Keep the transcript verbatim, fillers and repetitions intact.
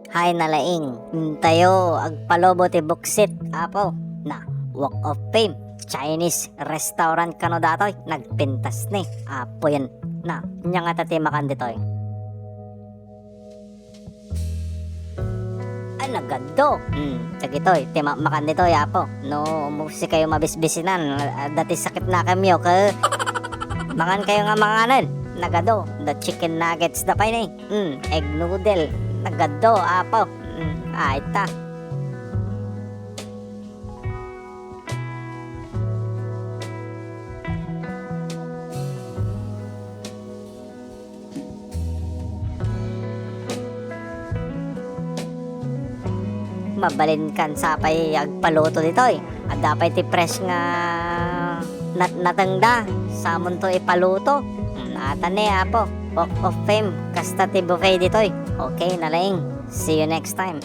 Hay nalaing, intayo agpalubo ti buksit, Apo. Na, Walk of Fame, Chinese restaurant kano datoy, nagpintas ni, Apo yan. Na, nya ngata ti makan ditoy. Ay, nagado. Hmm, dagitoy, ti ma-, makan ditoy, Apo. No, umawsi kayo mabisbisinan, adda ti sakit nakemyo, ke. Mangan kayo nga manganen. Nagado, the chicken nuggets da pay ni. Hmm, egg noodle. Nagado, Apo. Hmm, ay ta. Mabalinkan sa pay agpaluto ditoy. Adda pay ti fresh nga nat-, natengda. Samonto ipaluto. Hmm, atan ni, Apo. Walk of Fame. Kasta ti buffet ditoy. Okay, nalaing. See you next time.